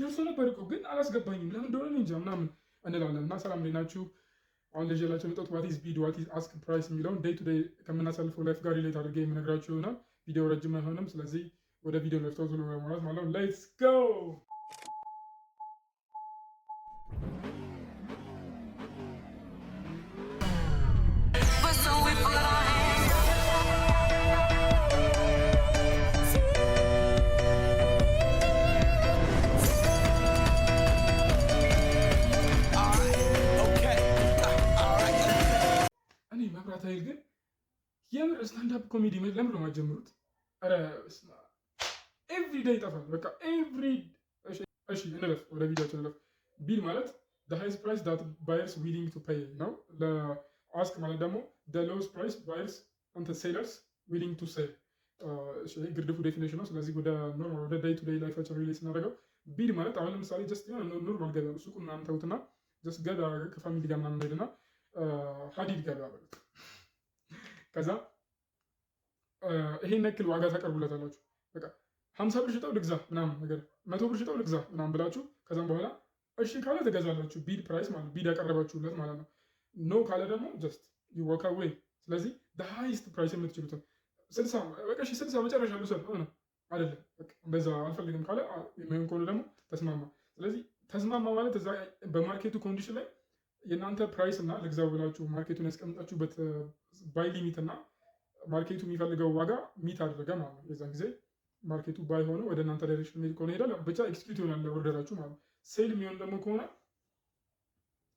ደርሶ ነበር እኮ ግን አላስገባኝም፣ ለምን እንደሆነ እኔ እንጃ ምናምን እንላለን። እና ሰላም፣ እንዴት ናችሁ? አሁን ይዤላችሁ የመጣሁት what is bid፣ what is ask price የሚለውን day to day ከምናሳልፈው life ጋር relate አድርጌ የምነግራችሁ ይሆናል። ቪዲዮ ረጅም አይሆንም። ስለዚህ ወደ ቪዲዮ ለፍተው ማለት ነው። Let's go። But so we put our hands up. Alright, okay. Alright, okay. እኔ መብራት ኃይል ግን የምር stand-up comedy ለምን ነው የማትጀምሩት? ኧረ every day ይጠፋል። በቃ every እሺ፣ እንለፍ፣ ወደ ቪዲዮችን እንለፍ። Bid ማለት the highest price that buyers willing to pay ነው። ለ ask ማለት ደግሞ the lowest price buyers እንትን sellers willing to sell። ግርድፉ definition ነው። ስለዚህ ወደ normal ወደ day to day life ኣችን relate ስናደርገው bid ማለት አሁን ለምሳሌ just የሆነ normal ገበያ ሱቁ ምናምን ተውትና just ገበያ ከ family ጋር ምናምን ሄድና ሀዲድ ገበያ በሉት። ከዛ ይሄን ያክል ዋጋ ታቀርቡለታላችሁ። በቃ 50 ብር ሽጠው ልግዛ ምናምን ነገር፣ 100 ብር ሽጠው ልግዛ ምናምን ብላችሁ ከዛም በኋላ እሺ ካለ ትገዛላችሁ። Bid price ማለት bid ያቀረባችሁለት ማለት ነው። No ካለ ደግሞ just you walk away። ስለዚህ highest price የምትችሉትን 60 በቃ እሺ 60 መጨረሻ ልውሰድ ሆነ አይደለም በቃ በዛ አልፈልግም ካለ የሚሆን ከሆነ ደግሞ ተስማማ። ስለዚህ ተስማማ ማለት እዛ በ market ኡ condition ላይ የእናንተ price እና ልግዛው ብላችሁ market ኡን ያስቀምጣችሁበት buy limit እና market ኡ የሚፈልገው ዋጋ meet አደረገ ማለት ነው። የዛን ጊዜ market ኡ buy ሆኖ ወደ እናንተ direction የሚሄድ ከሆነ ይሄዳል። ብቻ execute ይሆናል order ኣችሁ ማለት ነው። Sell የሚሆን ደግሞ ከሆነ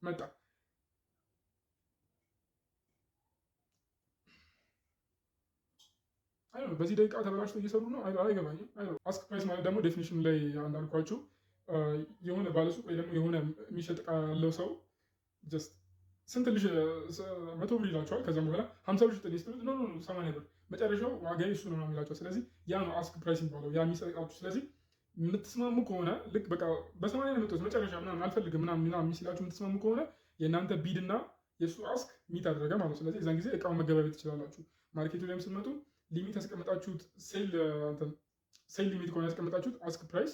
መጣ አይ በዚህ ደቂቃ ተበላሽቶ እየሰሩ ነው። አይገባኝም። Ask price ማለት ደግሞ definition ላይ እንዳልኳችሁ የሆነ ባለሱቅ ወይ ደግሞ የሆነ የሚሸጥ ዕቃ ያለው ሰው just ስንት ልሽ 100 ብር ይላቸዋል። ከዛም በኋላ 50 ብር ሽጥልኝ ስትሉት no no 80 ብር መጨረሻው ዋጋ እሱ ነው የሚላቸው። ስለዚህ ያ ነው ask price የሚባለው ያ የሚሰጣችሁ። ስለዚህ የምትስማሙ ከሆነ ልክ በቃ በ80 ነው የመጡት መጨረሻ ምናምን አልፈልግም ምናምን ምናምን ሲላችሁ የምትስማሙ ከሆነ የእናንተ bid እና የእሱ ask meet አደረገ ማለት ነው። ስለዚህ የዛን ጊዜ እቃውን መገበያየት ትችላላችሁ። Market ኡ ላይም ስትመጡ limit ያስቀመጣችሁት sell limit ከሆነ ያስቀመጣችሁት ask price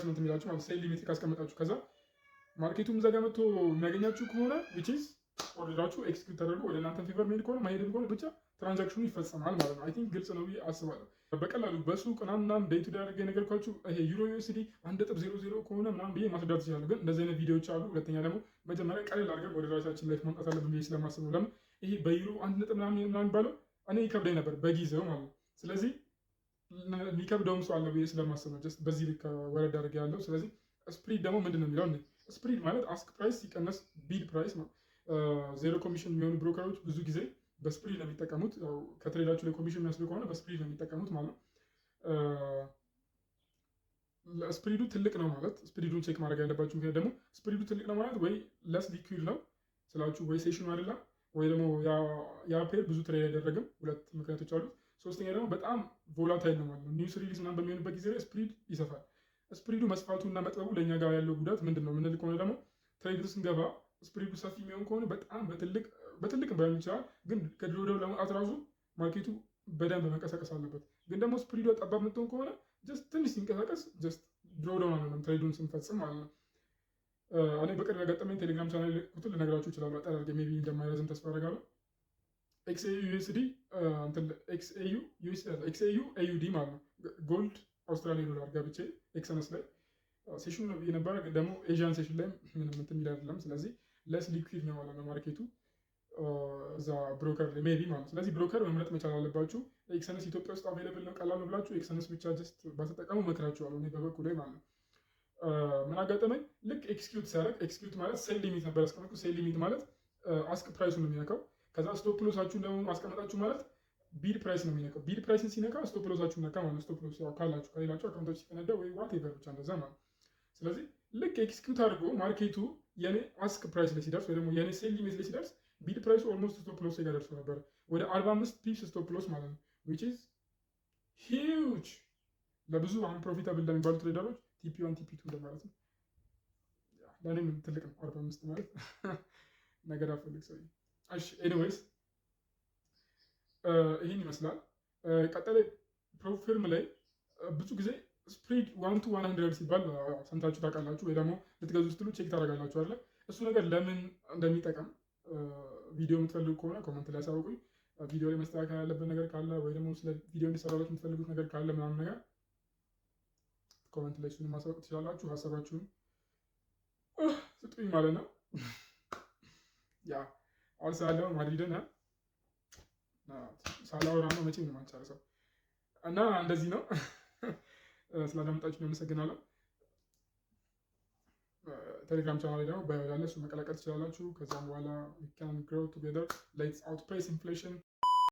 ነው የሚላችሁ ማለት sell limit ካስቀመጣችሁ ከዛ market ኡም እዛ ጋር መጥቶ የሚያገኛችሁ ከሆነ which is order ኣችሁ execute ተደርጎ ወደ እናንተ favor መሄድ ከሆነ ማሄድም ከሆነ ብቻ transaction ኑ ይፈጸማል ማለት ነው። I think ግልጽ ነው ብዬ አስባለሁ። በቀላሉ በሱቅ ምናምን day to day አድርጌ የነገርኳችሁ ይሄ ዩሮ USD 1.00 ከሆነ ምናምን ብዬ ማስረዳት እችላለሁ። ግን እንደዚህ አይነት ቪዲዮዎች አሉ። ሁለተኛ ደግሞ መጀመሪያ ቀለል አድርገን ወደ ራሳችን life ማምጣት አለብን ብዬ ስለማስብ ነው። ለምን ይሄ በዩሮ 1 ነጥብ ምናምን ምናምን የሚባለው እኔ ይከብደኝ ነበር በጊዜው ማለት ነው። ስለዚህ የሚከብደውም ሰው አለ ብዬ ስለማስብ ነው just በዚህ ልክ ወረድ አድርጌ ያለው። ስለዚህ spread ደግሞ ምንድን ነው የሚለው፣ spread ማለት ask price ሲቀነስ bid price ነው። Zero commission የሚሆኑ broker ኦች ብዙ ጊዜ በ spread ነው የሚጠቀሙት። ከ trade ኣችሁ ላይ ኮሚሽን የሚያስሉ ከሆነ በ spread ነው የሚጠቀሙት ማለት ነው። Spread ኡ ትልቅ ነው ማለት spread ኡን check ማድረግ ያለባችሁ ምክንያት ደግሞ spread ኡ ትልቅ ነው ማለት ወይ less liquid ነው ስላችሁ ወይ session ኑ አይደለም ወይ ደግሞ ያ pair ብዙ trade አይደረግም። ሁለት ምክንያቶች አሉት። ሶስተኛ ደግሞ በጣም volatile ነው ማለት ነው። News release ምናምን በሚሆንበት ጊዜ ላይ spread ይሰፋል። Spread ኡ መስፋቱ እና መጥበቡ ለእኛ ጋር ያለው ጉዳት ምንድን ነው ምንል ከሆነ ደግሞ trade ስንገባ spread ኡ ሰፊ የሚሆን ከሆነ በጣም በትልቅ በትልቅ ባይሆን ይችላል፣ ግን ከ drawdown ለመውጣት ራሱ market ኡ በደንብ መንቀሳቀስ አለበት። ግን ደግሞ spread ኡ ጠባብ የምትሆን ከሆነ just ትንሽ ሲንቀሳቀስ just drawdown አለንም trade ኡን ስንፈጽም ማለት ነው። እኔ በቅርብ ያጋጠመኝ ቴሌግራም ቻናል ቁጥር ልነግራችሁ እችላለሁ። አጠር አድርጌ maybe እንደማይረዝም ተስፋ አደርጋለሁ። XAU USD፣ XAU XAU AUD ማለት ነው። Gold አውስትራሊያ ዶላር ገብቼ Exness ላይ session ኑ ነው ብዬ ነበረ፣ ግን ደግሞ Asian session ላይ ምንም እንትን የሚል አይደለም። ስለዚህ less liquid ነው ማለት ነው market ኡ እዛ broker ላይ maybe ማለት ነው። ስለዚህ broker መምረጥ መቻል አለባችሁ። Exness ኢትዮጵያ ውስጥ available ነው ቀላል ነው ብላችሁ Exness ብቻ just ባትጠቀሙ መክራችኋለሁ እኔ በበኩሌ ማለት ነው። ምን አጋጠመኝ? ልክ execute ሲያደርግ፣ execute ማለት sell limit ነበር ያስቀመጥኩት። Sell limit ማለት ask price ኡ ነው የሚነካው። ከዛ stop loss ኣችሁን ደግሞ አስቀመጣችሁ ማለት bid price ነው የሚነካው። Bid price ን ሲነካ stop loss ኣችሁን ነካ ማለት ነው። Stop loss ያው ካላችሁ፣ ከሌላችሁ account ኦች ሲፈነዳ ወይ whatever ብቻ እንደዛ ማለት ነው። ስለዚህ ልክ execute አድርጎ market ኡ የኔ ask price ላይ ሲደርስ ወይ ደግሞ የኔ sell limit ላይ ሲደርስ bid price ኡ almost stop loss ጋር ደርሶ ነበር። ወደ 45 pips stop loss ማለት ነው፣ which is huge ለብዙ አሁን profitable ለሚባሉ trader ኦች TP 1 TP 2 እንደማለት ነው። ለእኔም ትልቅ ነው 45 ማለት ነገር አፈልግ ሰው። እሺ anyways ይህን ይመስላል። ቀጣይ prop firm ላይ ብዙ ጊዜ Spread 1 to 100 ሲባል ሰምታችሁ ታውቃላችሁ፣ ወይ ደግሞ ልትገዙ ስትሉ check ታደርጋላችሁ አለ። እሱ ነገር ለምን እንደሚጠቅም ቪዲዮ የምትፈልጉ ከሆነ comment ላይ አሳውቁኝ። ቪዲዮ ላይ መስተካከል ያለበት ነገር ካለ ወይ ደግሞ ስለ ቪዲዮ እንዲሰራላችሁ የምትፈልጉት ነገር ካለ ምናምን ነገር comment ላይ እሱን ማሳወቅ ትችላላችሁ። ሀሳባችሁን ስጡኝ ማለት ነው። Yeah፣ አልሳለው ማድሪድን ሳላወራ ነው መቼም ነው የማልጨርሰው እና እንደዚህ ነው። ስላዳመጣችሁ አመሰግናለሁ። ቴሌግራም ቻናል ላይ ደግሞ bio ያለ እሱ መቀላቀል ትችላላችሁ። ከዛም በኋላ we can grow together. Let's outpace inflation.